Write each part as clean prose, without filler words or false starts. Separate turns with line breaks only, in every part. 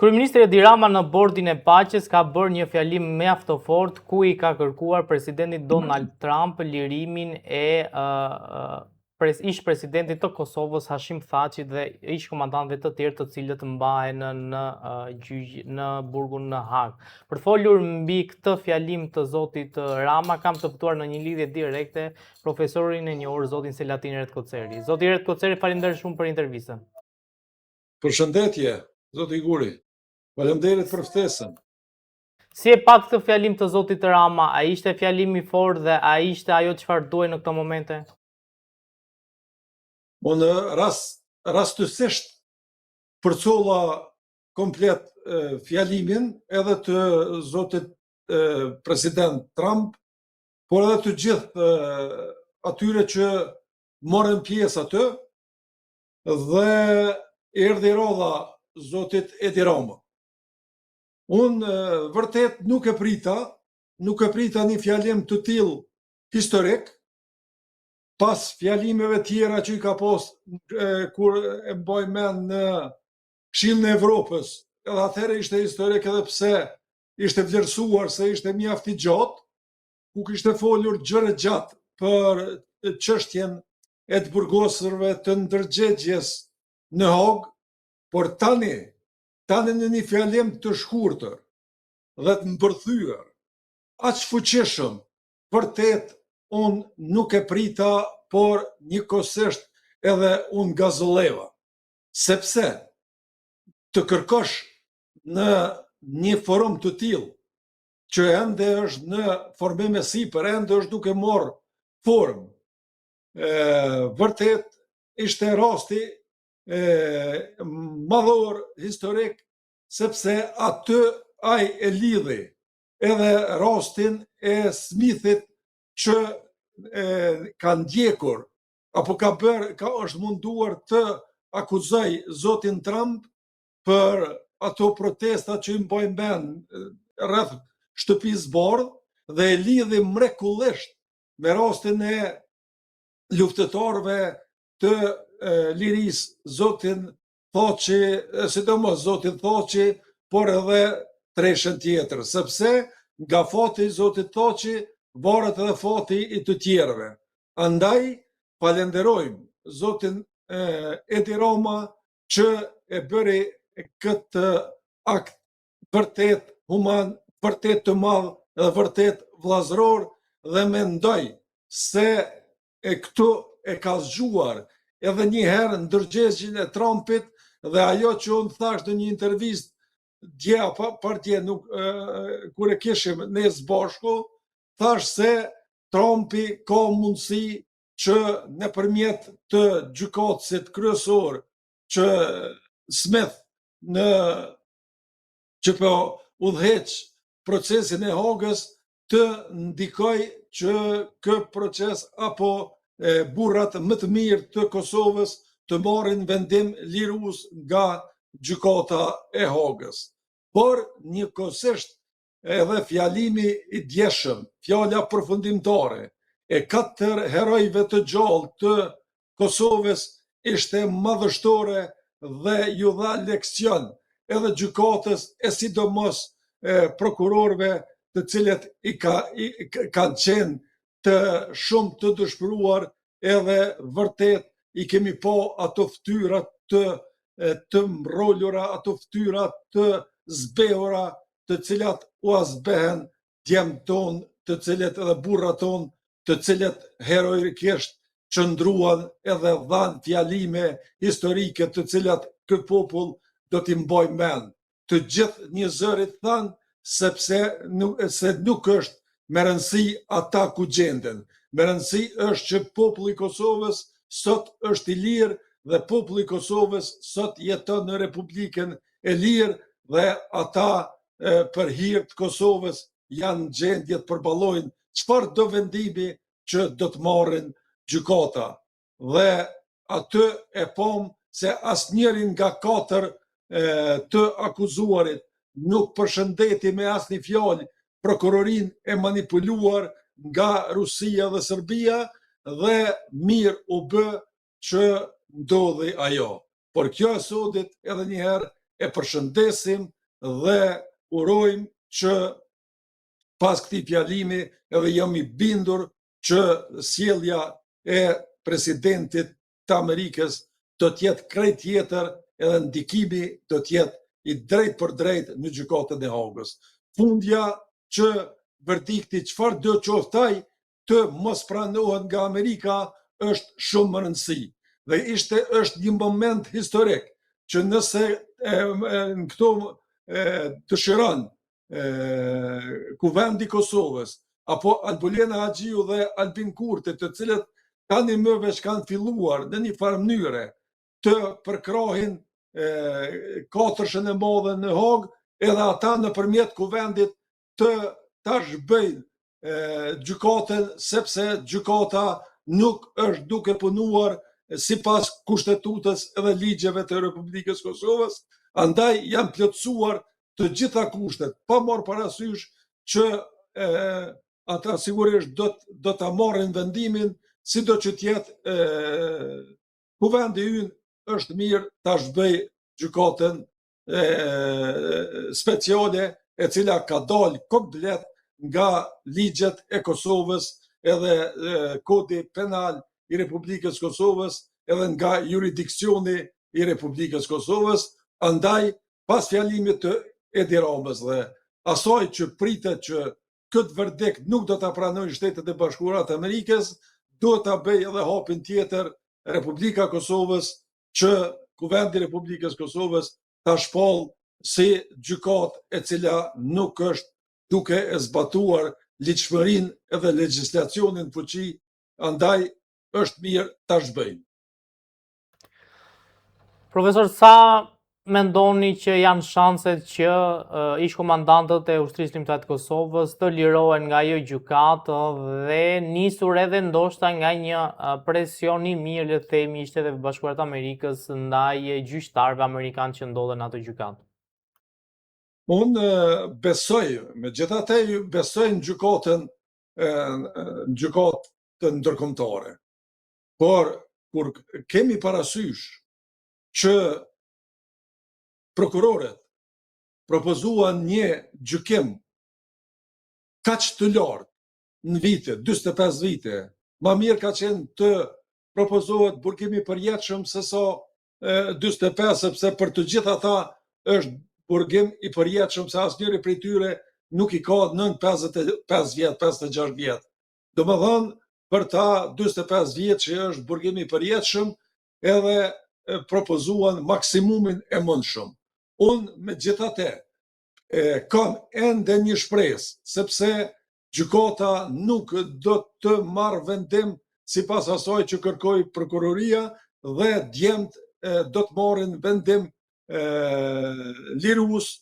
Kryeministri Edi Rama në Bordin e Paqes ka bërë një fjalim mjaft të fortë ku i ka kërkuar presidentit Donald Trump lirimin e uh, pres, ish presidentit të Kosovës Hashim Thaçit dhe ish komandantëve të tjerë të cilët mbahen në në uh, gjyq në burgun në Hagë. Për të folur mbi këtë fjalim të zotit Rama kam të ftuar në një lidhje direkte profesorin e njohur zotin Selatin Retkoceri. Zoti Retkoceri, faleminderit shumë për intervistën.
Përshëndetje, zoti Guri. Faleminderit për ftesën.
Si e patë këtë fjalim të zotit Rama, a ishte fjalim i fortë dhe a ishte ajo çfarë duhej në këto momente?
Unë rast, rastësisht përcolla komplet fjalimin edhe të zotit president Trump, por edhe të gjithë atyre që morën pjesë aty, dhe erdhi radha zotit Edi Rama. Unë vërtet nuk e prita, nuk e prita një fjalim të tillë historik, pas fjalimeve tjera që i ka pas kur e mbaj mend në Këshillin e Evropës, edhe atëherë ishte historik edhe pse ishte vlerësuar se ishte mjaft i gjatë, ku kishte folur gjerë e gjatë për çështjen e të burgosurve të ndërgjegjes në Hagë, por tani, tani në një fjalim të shkurtër dhe të mbërthyer, aq fuqishëm, vërtet unë nuk e prita, por njëkohësisht edhe unë ngazëlleva. Sepse të kërkosh në një forum të tillë që ende është në formim e sipër, ende është duke marrë formë. Vërtet ishte rasti e, madhor historik, sepse aty ai e lidhi edhe rastin e Smithit që e, ka ndjekur apo ka bërë, ka është munduar të akuzojë zotin Trump për ato protesta që i mbajmë mend rreth shtëpisë bardhë dhe e lidhi mrekullisht me rastin e luftëtarëve të lirisë zotin Thaçi, sidomos zotin Thaçi, por edhe treshen tjetër, sepse nga fati i zotit Thaçi varet edhe fati i të tjerëve. Andaj, falenderojmë zotin Edi Rama që e bëri këtë akt vërtet human, vërtet të madh dhe vërtet vllazëror dhe mendoj se e këtu e ka zgjuar edhe një herë ndërgjegjen e Trumpit dhe ajo që unë thashë në një intervistë dje apo pardje nuk kur e kishim ne së bashku, thashë se Trumpi ka mundësi që nëpërmjet të gjykatësit kryesor që Smith në që po udhëheq procesin e Hagës të ndikojë që ky proces apo e, burrat më të mirë të Kosovës të marrin vendim lirues nga gjykata e Hagës. Por njëkohësisht Edhe fjalimi i djeshëm, fjala përfundimtare e katër herojve të gjallë të Kosovës ishte madhështore dhe ju dha leksion edhe gjykatës e sidomos prokurorëve të cilët i ka i kanë qenë të shumë të dëshpëruar edhe vërtet i kemi pa ato fytyra të të mrrolura, ato fytyra të zbehura, të cilat ua zbehen djemtë tonë, të cilët edhe burrat tonë, të cilët heroikisht qëndruan edhe dhanë fjalime historike të cilat ky popull do t'i mbajë mend. Të gjithë një zëri thanë sepse nuk, se nuk është me rëndësi ata ku gjenden. Me rëndësi është që populli i Kosovës sot është i lirë dhe populli i Kosovës sot jeton në Republikën e lirë dhe ata e, për hir të Kosovës janë në gjendje të përballojnë çfarëdo vendimi që do të marrin gjykata. Dhe aty e pamë se asnjëri nga katër të akuzuarit nuk përshëndeti me asnjë fjalë prokurorinë e manipuluar nga Rusia dhe Serbia dhe mirë u bë që ndodhi ajo. Por kjo e sodit edhe një herë e përshëndesim dhe urojmë që pas këtij fjalimi edhe jam i bindur që sjellja e presidentit të Amerikës do të jetë krejt tjetër edhe ndikimi do të jetë i drejtpërdrejtë në gjykatën e Hagës. Fundja që verdikti çfarëdo qoftë ai të mos pranohet nga Amerika është shumë me rëndësi. Dhe ishte është një moment historik që nëse e, e, në këto e, dëshiron e, Kuvendi i Kosovës apo Albulena Haxhiu dhe Albin Kurti, të cilët tani më veç kanë filluar në një farë mënyre të përkrahin e, katërshën e madhe në Hagë, edhe ata nëpërmjet Kuvendit të ta zhbëjnë gjykatën sepse gjykata nuk është duke punuar sipas kushtetutës edhe ligjeve të Republikës Kosovës, andaj janë plotësuar të gjitha kushtet, pa marrë parasysh që e, ata sigurisht do të do ta marrin vendimin, sido që të jetë e, kuvendi ynë është mirë ta zhbëjë gjykatën e, speciale e cila ka dalë komplet nga ligjet e Kosovës edhe e, kodi penal i Republikës Kosovës edhe nga juridiksioni i Republikës Kosovës, andaj pas fjalimit të Edi Ramës dhe asaj që pritet që këtë verdikt nuk do ta pranojnë Shtetet e Bashkuara të Amerikës, duhet ta bëjë edhe hapin tjetër Republika e Kosovës që Kuvendi i Republikës Kosovës ta shpall si gjykatë e cila nuk është duke e zbatuar ligjshmërinë edhe legjislacionin në fuqi, andaj është mirë ta zhbëjnë.
Profesor, sa mendoni që janë shanset që uh, ish komandantët e Ushtrisë Çlirimtare të Kosovës të lirohen nga ajo gjykatë dhe nisur edhe ndoshta nga një presion i mirë, le të themi, i Shteteve të Bashkuara të Amerikës ndaj gjyqtarëve amerikanë që ndodhen në atë gjykatë?
Unë besoj, megjithatë besoj në gjykatën në gjykatë ndërkombëtare. Por kur kemi parasysh që prokurorët propozuan një gjykim kaq të lartë në vite, 45 vite, ma mirë ka qenë të propozohet burgim i përjetshëm se sa 45, sepse për të gjithë ata është burgim i përjetshëm, se asnjëri prej tyre nuk i ka nën 55 vjet, 56 vjet. Domethënë, për ta 45 vjet që është burgim i përjetshëm, edhe propozuan maksimumin e mundshëm. Unë, megjithatë, kam ende një shpresë, sepse gjykata nuk do të marrë vendim sipas asaj që kërkoi prokuroria dhe djemtë do të marrin vendim lirues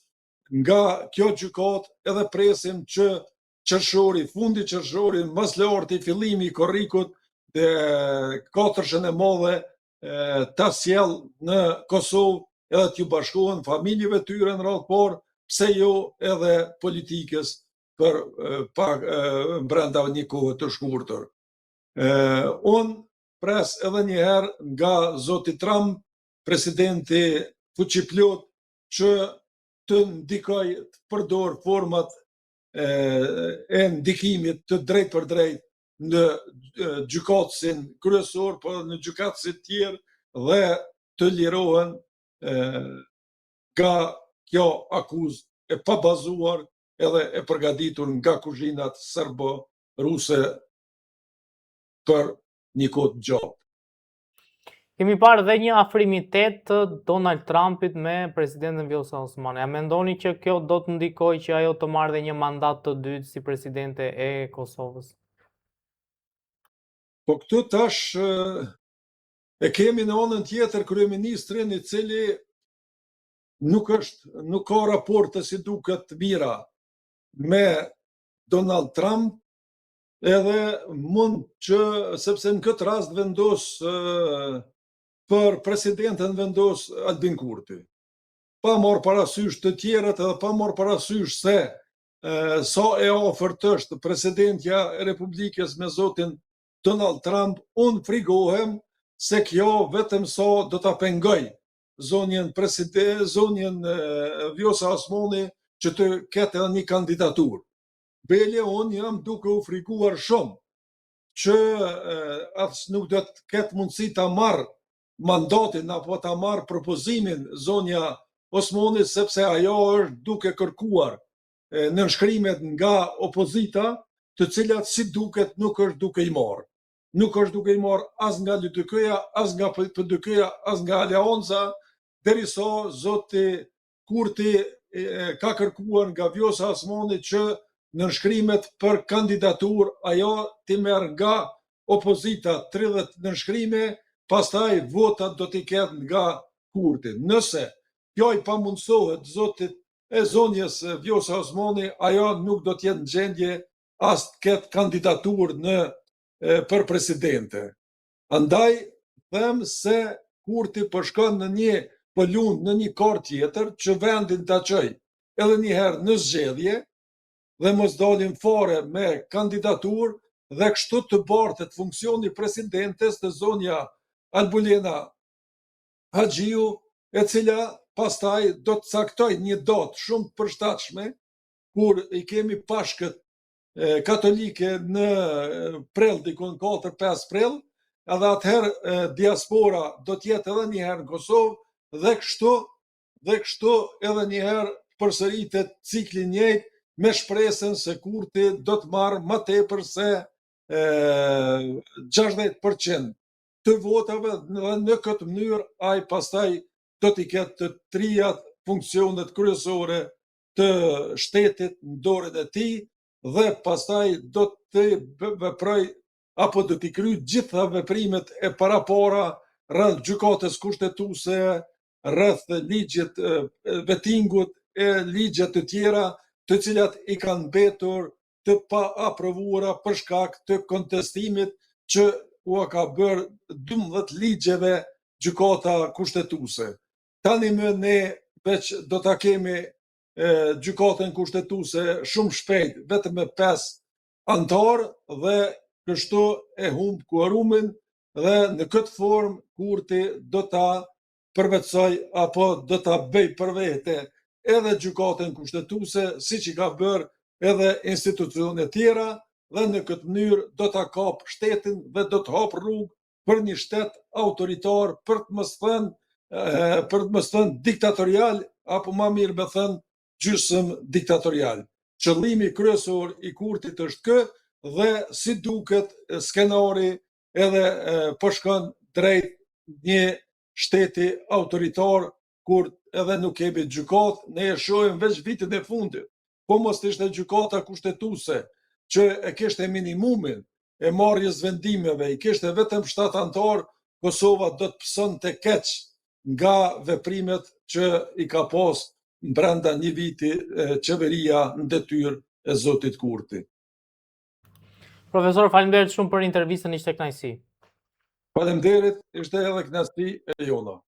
nga kjo gjykatë edhe presim që qershori, fundi qershori, më së larti fillimi i korrikut dhe katërshën e madhe ta sjell në Kosovë edhe t'ju bashkohen familjeve tyre në radhë parë, pse jo edhe politikës për pak brenda një kohe të shkurtër. Unë pres edhe një herë nga zoti Trump, presidenti fuqiplotë që të ndikojë të përdorë format e ndikimit të drejtpërdrejtë në gjykatësin kryesor, por edhe në gjykatësit tjerë dhe të lirohen nga kjo akuzë e pabazuar edhe e përgatitur nga kuzhinat serbo-ruse për një kohë të gjatë.
Kemi parë dhe një afrimitet të Donald Trumpit me presidenten Vjosa Osmani. A mendoni që kjo do të ndikojë që ajo të marrë dhe një mandat të dytë si presidente e Kosovës?
Po këtu tash e kemi në anën tjetër kryeministrin i cili nuk është nuk ka raporte si duket të mira me Donald Trump edhe mund që, sepse në këtë rast vendos për presidenten vendos Albin Kurti. Pa marrë parasysh të tjerët edhe pa marrë parasysh se sa e afërt është presidentja e Republikës me zotin Donald Trump, unë frigohem se kjo vetëm sa do ta pengojë. zonjën president, zonjën Vjosa Osmani që të ketë edhe një kandidaturë. Bele unë jam duke u frikuar shumë që as nuk do të ketë mundësi ta marrë mandatin apo ta marrë propozimin zonja Osmani sepse ajo është duke kërkuar nënshkrimet nga opozita, të cilat si duket nuk është duke i marrë. Nuk është duke i marrë as nga LDK-ja, as nga PDK-ja, as nga Aleanca, derisa zoti Kurti ka kërkuar nga Vjosa Osmani që nënshkrimet për kandidaturë ajo t'i merr nga opozita 30 nënshkrime, pastaj votat do t'i ketë nga Kurti. Nëse kjo i pamundësohet zotit e zonjës Vjosa Osmani, ajo nuk do të jetë në gjendje as të ketë kandidaturë në për presidente. Andaj them se Kurti po shkon në një po lun në një kartë tjetër që vendin ta çojë edhe një herë në zgjedhje dhe mos dalim fare me kandidaturë dhe kështu të bartet funksioni i presidentes te zonja Albulena Haxhiu, e cila pastaj do të caktojë një datë shumë të përshtatshme kur i kemi Pashkët katolike në prill, dikun 4-5 prill, edhe atëherë diaspora do të jetë edhe një herë në Kosovë dhe kështu dhe kështu edhe një herë përsëritet cikli i njëjtë me shpresën se Kurti do të marrë më tepër se 60% të votave dhe në këtë mënyrë ai pastaj do t'i ketë të tria funksionet kryesore të shtetit në dorën e tij dhe pastaj do të veprojë apo do t'i kryejë gjitha veprimet e parapara rreth gjykatës kushtetuese, rreth ligjit vetingut e ligje të tjera të cilat i kanë mbetur të paaprovuara për shkak të kontestimit që ua ka bërë 12 ligjeve gjykata kushtetuese. Tani më ne veç do ta kemi gjykatën kushtetuese shumë shpejt, vetëm me 5 anëtarë dhe kështu e humb kuorumin dhe në këtë formë Kurti do ta përvetësojë apo do ta bëjë për vete edhe gjykatën kushtetuese, siç i ka bërë edhe institucionet tjera dhe në këtë mënyrë do ta kapë shtetin dhe do të hapë rrugë për një shtet autoritar, për të mos thënë për të mos thënë diktatorial apo ma mirë me thënë gjysëm diktatorial. Qëllimi kryesor i Kurtit është kë dhe si duket skenari edhe po shkon drejt një shteti autoritar kur edhe nuk kemi gjykatë, ne e shohim veç vitin e fundit. Po mos të ishte gjykata kushtetuese që e kishte minimumin e marrjes vendimeve, i kishte vetëm 7 anëtarë, Kosova do të pësonte keq nga veprimet që i ka pas brenda një viti qeveria në detyrë e zotit Kurti.
Profesor, faleminderit shumë për intervistën, ishte kënaqësi.
Faleminderit, ishte edhe kënaqësi e jona.